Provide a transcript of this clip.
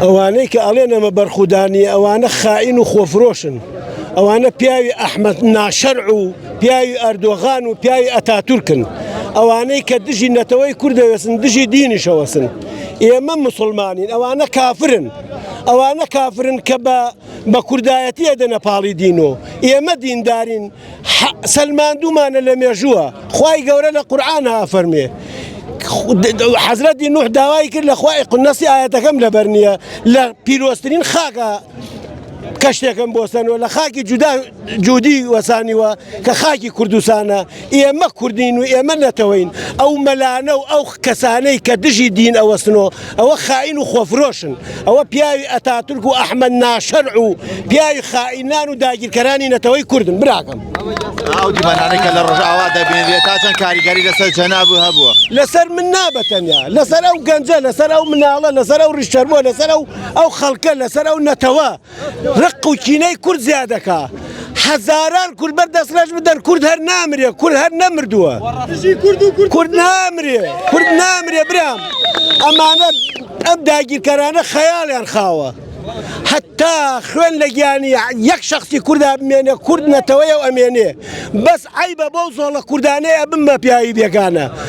ئەوانەی کە ئەڵێن ئەمە بەرخودانیە ئەوانە خائین و خۆفرۆشن ئەوانە پیاوی ئەحمەد ناشەرع و پیاوی ئەردۆغان و پیاوی ئەتاتورکن ئەوانەی کە دژی نەتەوەی کوردەوێسن دژی دینیشەوەسن ئێمە مسلمانین ئەوانە کافرن ئەوانە کافرن کە بە بە کوردایەتی ئەدەنە پاڵی دینۆ ئێمە دیندارین سەلماندومانە لە مێژووە خوای گەورە لە قورئان ئافەرمێ حەزرەتی نوح داوای کرد لە خوای قنەسی ئاەتەکەم لەبەر نییە لە پیرۆزترین خاکە کەشتێکم بۆ سەنەوە لە خاکی جودا جودی وەسانیوە کە خاکی کوردستانە ئێمە کوردین و ئێمە نەتەوەین ئەو مەلانە و ئەو کەسانەی کە دژی دین ئەوەستنۆ ئەوە خائین و خۆفرۆشن ئەوە پیاوی ئەتاتورک و ئەحمەد ناشەرع و پیاوی خائینان و داگیرکەرانی نەتەوەی کوردن براکەم. ئەو دیمەنانەی کە لە ڕۆژئاوا دەبینرێت تا چەند کاریگەری لەسەر جەناب هەبووە؟ لەسەر من نا بە تەنیا لەسەر ئەو گەنجە لەسەر ئەو مناڵە لەسەر ئەو ڕیشچەرمۆ لەسەر ئەو ئەو خەڵکە لەسەر ئەو نەتەوە ڕق و کینەی کورد زیاد دەکا هەزاران کورد بەر دەستڕێژ بدەن کورد هەر نامرێ کورد هەر نەمردووە کورد نامرێ کورد نامرێ برام ئەمانە ئەم داگیرکەرانە خەیاڵیان خاوە حتا خوێن لە گیانی یەک شخصی کوردا بمێنێ کورد نەتەوەیە و ئەمێنێ بەس عیبە بەو زۆڵە کوردانەیە بم بە پیاوی بێگانە.